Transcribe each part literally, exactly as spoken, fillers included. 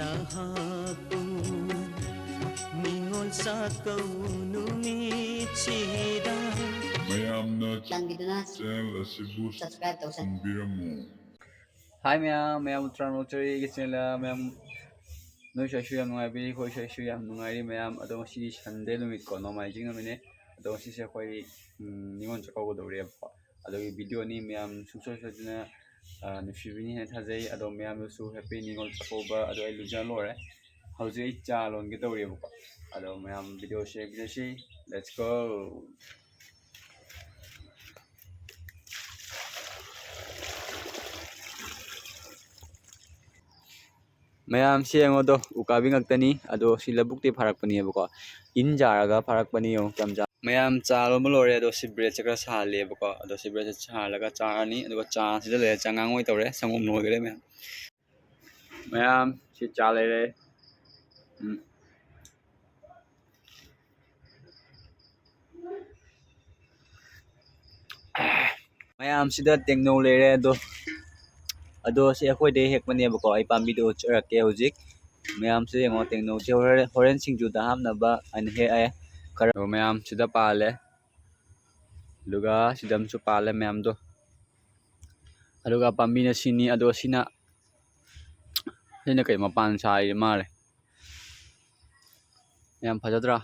ꯅꯍꯥꯛꯄꯨ ꯅꯤꯉꯣꯜ ꯆꯥꯛꯀꯧ ꯅꯨꯃꯤꯠꯁꯤꯗ꯫ ꯃꯌꯥꯝꯅ ꯆꯥꯟꯕꯤꯗꯨꯅ channel ꯑꯁꯤꯕꯨ subscribe ꯇꯧꯁꯟꯕꯤꯔꯝꯃꯨ꯫ Hi ꯃꯌꯥꯝ, ꯃꯌꯥꯝ ꯎꯇ꯭ꯔꯥꯟ ꯃꯣꯛꯆꯔꯤꯒꯤ channel ꯃꯌꯥꯝ, ꯅꯣꯏ ꯁ꯭ꯋꯥꯏꯁꯨ ꯌꯥꯝ ꯅꯨꯡꯉꯥꯏꯕꯤꯔꯤ, ꯑꯩꯈꯣꯏ ꯁ꯭ꯋꯥꯏꯁꯨ ꯌꯥꯝ ꯅꯨꯡꯉꯥꯏꯔꯤ ꯃꯌꯥꯝ꯫ ꯑꯗꯣ ꯉꯁꯤꯗꯤ Sunday ꯅꯨꯃꯤꯠꯀꯣ, ꯅꯣꯡꯃꯥꯏꯖꯤꯡ ꯅꯨꯃꯤꯠꯅꯦ꯫ ꯑꯗꯣ ꯉꯁꯤꯁꯦ ꯑꯩꯈꯣꯏ, ꯎꯝ, ꯅꯤꯉꯣꯜ ꯆꯥꯛꯀꯧꯒꯗꯧꯔꯤꯕꯀꯣ꯫ ꯑꯗꯨꯒꯤ video ꯅꯤ ꯃꯌꯥꯝ, ꯁꯨꯡꯁꯣꯏ ꯁꯣꯏꯗꯅ, ꯑ, ꯅꯨꯡꯁꯤꯕꯤꯅꯤ ꯍꯥꯏꯅ ꯊꯥꯖꯩ꯫ ꯑꯗꯣ ꯃꯌꯥꯝꯗꯁꯨ happy ꯅꯤꯉꯣꯜ ꯆꯥꯛꯀꯧꯕ꯫ ꯑꯗꯣ ꯑꯩ ꯂꯨꯖ ꯂꯣꯏꯔꯦ, ꯍꯧꯖꯤꯛ ꯑꯩ ꯆꯥ ꯂꯣꯟꯒꯦ ꯇꯧꯔꯤꯕꯀꯣ꯫ ꯑꯗꯣ ꯃꯌꯥꯝ video ꯁꯦ ꯌꯦꯡꯃꯤꯟꯅꯁꯤ, let's go꯫ ꯃꯌꯥꯝ ꯁꯤ ꯌꯦꯡꯉꯣꯗꯣ, ꯎꯀꯥꯕꯤ ꯉꯥꯛꯇꯅꯤ꯫ ꯑꯗꯣ ꯁꯤ ꯂꯧꯕꯨꯛꯇꯤ ꯐꯥꯔꯛꯄꯅꯦꯕꯀꯣ, ꯏꯟ ꯌꯥꯔꯒ ꯐꯥꯔꯛꯄꯅꯤ꯫ ꯌꯦꯡꯉꯣ ꯀꯌꯥꯝ ꯆꯥ-, ꯃꯌꯥꯝ ꯆꯥ ꯂꯣꯟꯕ ꯂꯣꯏꯔꯦ꯫ ꯑꯗꯣ ꯁꯤ bread ꯁꯦ ꯈꯔ ꯁꯥꯍꯜꯂꯦꯕꯀꯣ꯫ ꯑꯗꯣ ꯁꯤ bread ꯁꯦ ꯁꯥꯍꯜꯂꯒ ꯆꯥꯔꯅꯤ꯫ ꯑꯗꯨꯒ ꯆꯥꯁꯤꯗ ꯂꯩꯔꯦ, ꯆꯉꯥꯡ ꯑꯣꯏ ꯇꯧꯔꯦ, ꯁꯪꯒꯣꯝ ꯂꯣꯏꯈꯔꯦ ꯃꯌꯥꯝ꯫ ꯃꯌꯥꯝ ꯁꯤ ꯆꯥ ꯂꯩꯔꯦ꯫ ꯎꯝ꯫ ꯃꯌꯥꯝꯁꯤꯗ ꯇꯦꯡꯅꯧ ꯂꯩꯔꯦ꯫ ꯑꯗꯣ, ꯑꯗꯣ ꯁꯤ ꯑꯩꯈꯣꯏꯗꯩ ꯍꯦꯛꯄꯅꯦꯕꯀꯣ꯫ ꯑꯩ ꯄꯥꯝꯕꯤꯗꯣ ꯎꯠꯆꯔꯛꯀꯦ ꯍꯧꯖꯤꯛ꯫ ꯃꯌꯥꯝꯁꯦ ꯌꯦꯡꯉꯣ, ꯇꯦꯡꯅꯧꯁꯦ ꯍꯣꯔꯦꯟ, ꯍꯣꯔꯦꯟ ꯁꯤꯡꯖꯨꯗ ꯍꯥꯞꯅꯕ ꯑꯩꯅ ꯍꯦꯛꯑꯦ ꯈꯔ꯫ ꯑꯗꯣ ꯃꯌꯥꯝ ꯁꯤꯗ ꯄꯥꯜꯂꯦ, ꯑꯗꯨꯒ ꯁꯤꯗ ꯑꯃꯁꯨ ꯄꯥꯜꯂꯦ ꯃꯌꯥꯝꯗꯣ꯫ ꯑꯗꯨꯒ ꯄꯥꯝꯕꯤꯅ ꯁꯤꯅꯤ꯫ ꯑꯗꯣ ꯁꯤꯅ, ꯁꯤꯅ ꯀꯩ ꯃꯄꯥꯟ ꯁꯥꯔꯤ ꯃꯥꯜꯂꯦ꯫ ꯌꯥꯝ ꯐꯖꯗ꯭ꯔꯥ?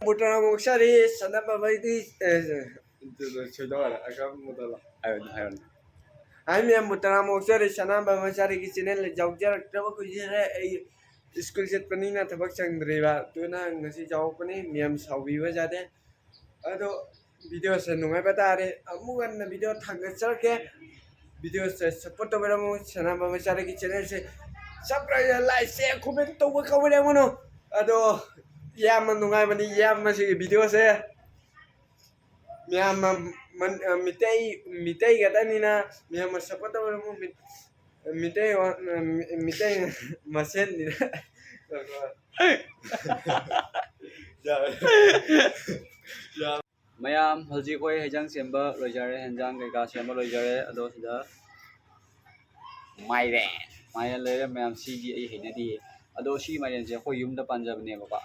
ꯃꯨꯇꯔꯥꯃꯣꯛꯆꯔꯤ ꯁꯅꯥꯕꯝ ꯍꯣꯏꯒꯤ, ꯑꯦ, ꯑꯦ, ꯁꯣꯏꯗꯧꯔꯦ꯫ ꯑꯀꯔꯝ ꯃꯨꯇꯔꯥ-, ꯍꯥꯏꯔꯣꯅꯦ, ꯍꯥꯏꯔꯣꯅꯦ꯫ ꯍꯥꯏ ꯃꯌꯥꯝ, ꯃꯨꯇꯔꯥꯃꯣꯛꯆꯔꯤ ꯁꯅꯥꯕꯝ ꯍꯣꯏ ꯆꯥꯔꯤꯒꯤ channel ꯌꯥꯎꯖꯔꯛꯇꯕ ꯀꯨꯏꯔꯦ꯫ ꯑꯩ school ꯆꯠꯄꯅꯤꯅ ꯊꯕꯛ ꯁꯪꯗ꯭ꯔꯤꯕ, ꯑꯗꯨꯅ ꯉꯁꯤ ꯌꯥꯎꯔꯛꯄꯅꯤ꯫ ꯃꯌꯥꯝ ꯁꯥꯎꯕꯤꯕ ꯌꯥꯗꯦ꯫ ꯑꯗꯣ video ꯁꯦ ꯅꯨꯡꯉꯥꯏꯕ ꯇꯥꯔꯦ꯫ ꯑꯃꯨꯛ ꯍꯟꯅ video ꯊꯥꯡꯒꯠꯆꯔꯛꯀꯦ꯫ Video ꯁꯦ support ꯇꯧꯕꯤꯔꯝꯃꯨ꯫ ꯁꯅꯥꯕꯝ ꯍꯣꯏ ꯆꯥꯔꯤꯒꯤ channel ꯁꯦ subscribe, like, share, comment ꯇꯧꯕ ꯀꯥꯎꯕꯤꯔꯝꯒꯅꯨ꯫ ꯑꯗꯣ ꯌꯥꯝꯅ ꯅꯨꯡꯉꯥꯏꯕꯅꯤ ꯏꯌꯥꯝꯕꯁꯤꯒꯤ video ꯁꯦ꯫ ꯃꯌꯥꯝ ꯃ-, ꯃꯟ-, ꯑ, ꯃꯤꯇꯩ, ꯃꯤꯇꯩ ꯈꯛꯇꯅꯤꯅ ꯃꯌꯥꯝꯅ support ꯇꯧꯕꯤꯔꯝꯃꯨ꯫ ꯃꯤ-, ꯃꯤꯇꯩ ꯋꯥ-, ꯃꯤ-, ꯃꯤꯇꯩ ꯃꯁꯦꯟꯅꯤꯅ꯫ ꯌꯥꯔꯦ꯫ ꯌꯥꯔꯦ꯫ ꯃꯌꯥꯝ, ꯍꯧꯖꯤꯛ ꯑꯩꯈꯣꯏ ꯍꯦꯟꯖꯥꯡ ꯁꯦꯝꯕ ꯂꯣꯏꯖꯔꯦ, ꯍꯦꯟꯖꯥꯡ ꯀꯩꯀꯥ ꯁꯦꯝꯕ ꯂꯣꯏꯖꯔꯦ꯫ ꯑꯗꯣ ꯁꯤꯗ ꯃꯥꯏꯔꯦꯟ꯫ ꯃꯥꯏꯔꯦꯟ ꯂꯩꯔꯦ ꯃꯌꯥꯝ, ꯁꯤꯗꯤ ꯑꯩ ꯍꯩꯅꯗꯤꯌꯦ꯫ ꯑꯗꯣ ꯁꯤ ꯃꯥꯏꯔꯦꯟꯁꯦ ꯑꯩꯈꯣꯏ ꯌꯨꯝꯗ ꯄꯥꯟꯖꯕꯅꯦꯕꯀꯣ꯫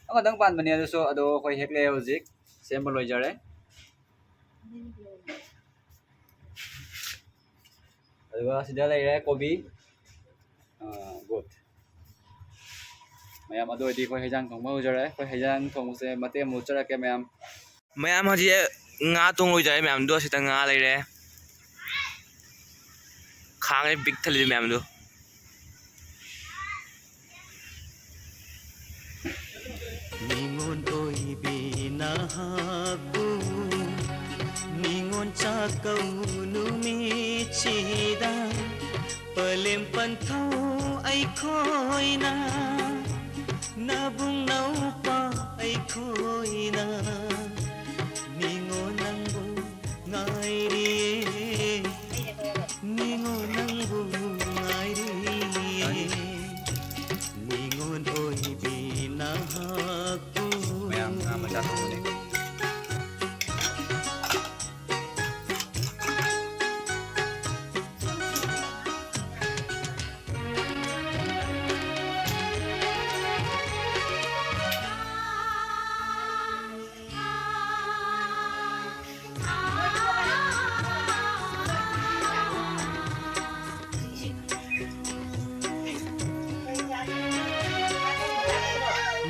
ꯑꯃꯈꯛꯇꯪ ꯄꯥꯟꯕꯅꯦ ꯑꯗꯨꯁꯨ, ꯑꯗꯣ ꯑꯩꯈꯣꯏ ꯍꯦꯛꯂꯦ ꯍꯧꯖꯤꯛ꯫ ꯁꯦꯝꯕ ꯂꯣꯏꯖꯔꯦ꯫ ꯑꯗꯨꯒ ꯁꯤꯗ ꯂꯩꯔꯦ ꯀꯣꯕꯤ꯫ ꯑꯥ, good꯫ ꯃꯌꯥꯝ, ꯑꯗꯨ ꯑꯣꯏꯔꯗꯤ ꯑꯩꯈꯣꯏ ꯍꯩꯖꯥꯡ ꯊꯣꯡꯕ ꯍꯧꯖꯔꯦ꯫ ꯑꯩꯈꯣꯏ ꯍꯩꯖꯥꯡ ꯊꯣꯡꯕꯁꯦ ꯃꯇꯦꯛ ꯑꯃ ꯎꯠꯆꯔꯛꯀꯦ ꯃꯌꯥꯝ꯫ ꯃꯌꯥꯝ ꯍꯧꯖꯤꯛ ꯉꯥ ꯊꯣꯡ ꯂꯣꯏꯖꯔꯦ ꯃꯌꯥꯝ꯫ ꯑꯗꯣ ꯁꯤꯗ ꯉꯥ ꯂꯩꯔꯦ꯫ ꯈꯥꯡꯉꯦ ꯄꯤꯛ ꯊꯜꯂꯤ ꯃꯌꯥꯝꯗꯣ꯫ ꯅꯤꯉꯣꯜ ꯑꯣꯏꯕꯤ ꯅꯍꯥꯛꯄꯨ ꯅꯤꯉꯣꯜ ꯆꯥꯛꯀꯧ ꯅꯨꯃꯤꯠꯁꯤꯗ ꯄꯂꯦꯝ ꯄꯟꯊꯧ ꯑꯩꯈꯣꯏꯅ ꯅꯕꯨꯡ ꯅꯧꯄꯥ ꯑꯩꯈꯣꯏꯅ ꯅꯤꯉꯣꯜ ꯅꯪꯕꯨ ꯉꯥꯏꯔꯤꯌꯦ꯫ ꯅꯤꯉꯣꯜ ꯅꯪꯕꯨ ꯉꯥꯏꯔꯤꯌꯦ꯫ ꯅꯤꯉꯣꯜ ꯑꯣꯏꯕꯤ ꯅꯍꯥꯛꯄꯨ꯫ ꯃꯌꯥꯝ ꯉꯥ ꯃꯆꯥ ꯊꯣꯡꯕꯅꯦ꯫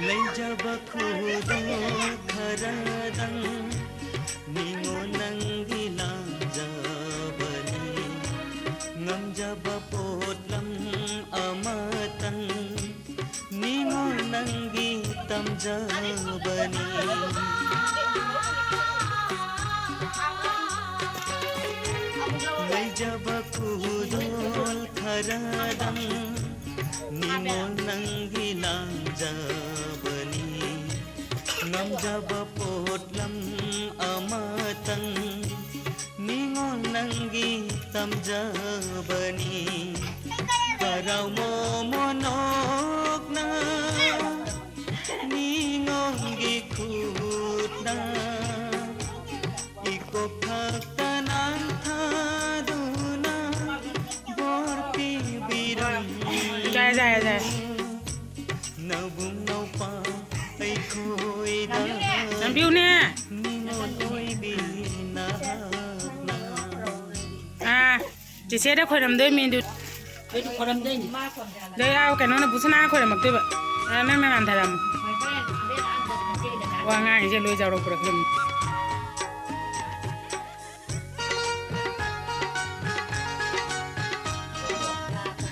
ꯂꯩꯖꯕ ꯈꯨꯗꯣꯜ ꯈꯔꯗꯪ ꯅꯤꯉꯣꯜ ꯅꯪꯒꯤ ꯂꯥꯟꯖꯕꯅꯤ꯫ ꯉꯝꯖꯕ ꯄꯣꯠꯂꯝ ꯑꯃꯇꯪ ꯅꯤꯉꯣꯜ ꯅꯪꯒꯤ ꯇꯝꯖꯕꯅꯤ꯫ ꯂꯩꯖꯕ ꯈꯨꯗꯣꯜ ꯈꯔꯗꯪ ꯅꯤꯉꯣꯜ ꯅꯪꯒꯤ ꯂꯥꯟꯖꯕꯅꯤ꯫ ꯉꯝꯖꯕ ꯄꯣꯠꯂꯝ ꯑꯃꯇꯪ ꯅꯤꯉꯣꯜ ꯅꯪꯒꯤ ꯇꯝꯖꯕꯅꯤ꯫ ꯍꯔꯥꯎ ꯃꯣꯃꯣꯟ ꯅꯣꯛꯅ ꯅꯤꯉꯣꯜꯒꯤ ꯈꯨꯠꯅ ꯏꯀꯣꯛ ꯊꯛꯇ ꯅꯥꯟꯊꯗꯨꯅ ꯌꯥꯔꯦ, ꯌꯥꯔꯦ꯫ ꯅꯝꯕꯤꯌꯨꯅꯦ꯫ ꯑꯥ, ꯆꯤꯆꯦꯗ ꯈꯣꯏꯔꯝꯗꯣꯏ ꯃꯤꯗꯨ꯫ ꯑꯗꯩ, ꯑꯥ, ꯀꯩꯅꯣꯅ, ꯕꯨꯁꯅꯥ ꯈꯣꯏꯔꯝꯃꯛꯇꯣꯏꯕ꯫ ꯑꯥ, ꯅꯪꯅ ꯉꯥꯟꯊꯔꯝꯃꯣ꯫ ꯋꯥ ꯉꯥꯡꯉꯤꯁꯦ ꯂꯣꯏ ꯌꯥꯎꯔꯛꯄ꯭ꯔꯥ ꯈꯪꯗꯦ꯫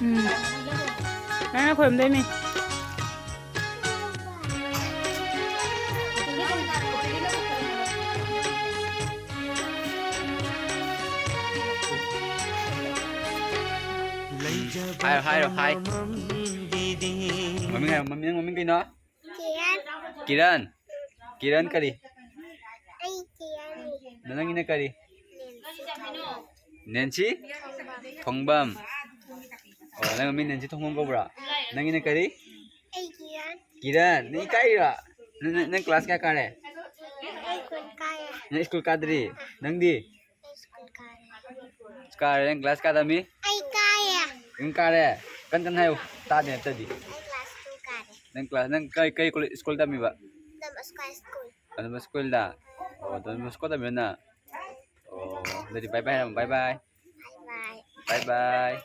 ꯎꯝ꯫ ꯅꯪꯅ ꯈꯣꯏꯔꯝꯗꯣꯏꯅꯤ꯫ ꯍꯥꯏꯔꯣ, ꯍꯥꯏꯔꯣ, ꯍꯥꯏ꯫ ꯃꯃꯤꯡ ꯍꯥꯏꯔꯣ, ꯃꯃꯤꯡ, ꯅꯪ ꯃꯃꯤꯡ ꯀꯩꯅꯣ? ꯀꯤꯔꯟ꯫ ꯀꯤꯔꯟ? ꯀꯤꯔꯟ ꯀꯔꯤ? ꯑꯩ ꯀꯤꯔꯟꯅꯤ꯫ ꯅ-, ꯅꯪꯒꯤꯅ ꯀꯔꯤ? ꯅꯦꯟꯁꯤ꯫ ꯅꯦꯟꯁꯤ? ꯊꯣꯡꯕꯝ꯫ ꯊꯣꯡꯕꯝ꯫ ꯑꯣ, ꯅꯪ ꯃꯤꯡ ꯅꯦꯟꯁꯤ ꯊꯣꯡꯕꯝ ꯀꯧꯕ꯭ꯔꯥ? ꯅꯪꯒꯤꯅ ꯀꯔꯤ? ꯑꯩ ꯀꯤꯔꯟ꯫ ꯀꯤꯔꯟ, ꯅꯪ ꯏꯀꯥꯏꯔꯤꯔꯣ? ꯅꯪ, ꯅꯪ, ꯅꯪ ꯀ꯭ꯂꯥꯁ ꯀꯌꯥ ꯀꯥꯔꯦ? ꯑꯩ ꯁ꯭ꯀꯨꯜ ꯀꯥꯏꯌꯦ꯫ ꯅꯪ ꯁ꯭ꯀꯨꯜ ꯀꯥꯗ꯭ꯔꯤ? ꯅꯪꯗꯤ? ꯑꯩ ꯁ꯭ꯀꯨꯜ ꯀꯥꯔꯦ꯫ ꯀꯥꯔꯦ, ꯅꯪ ꯀ꯭ꯂꯥꯁ ꯀꯌꯥ ꯇꯝꯃꯤ? ꯑꯩ ꯀꯥꯏꯌꯦ꯫ ꯅꯪ ꯀꯥꯔꯦ? ꯀꯟ ꯀꯟ ꯍꯥꯏꯌꯨ, ꯇꯥꯗꯦ ꯑꯝꯇꯗꯤ꯫ ꯑꯩ ꯀ꯭ꯂꯥꯁ ꯇꯨ ꯀꯥꯔꯦ꯫ ꯅꯪ ꯀ꯭ꯂꯥꯁ, ꯅꯪ ꯀꯩ, ꯀꯩ ꯀꯣꯂꯦꯖ, ꯁ꯭ꯀꯨꯜ ꯇꯝꯃꯤꯕ? ꯗꯣꯟ ꯕꯣꯁꯀꯣ ꯁ꯭ꯀꯨꯜ꯫ ꯗꯣꯟ ꯕꯣꯁꯀꯣ ꯁ꯭ꯀꯨꯜꯗ? ꯑꯣ, ꯗꯣꯟ ꯕꯣꯁꯀꯣ ꯇꯝꯃꯤꯔꯣ ꯅꯪ? ꯑꯣ, ꯑꯗꯨꯗꯤ bye bye ꯍꯥꯏꯔꯝꯃꯣ, bye bye꯫ Bye bye꯫ Bye bye꯫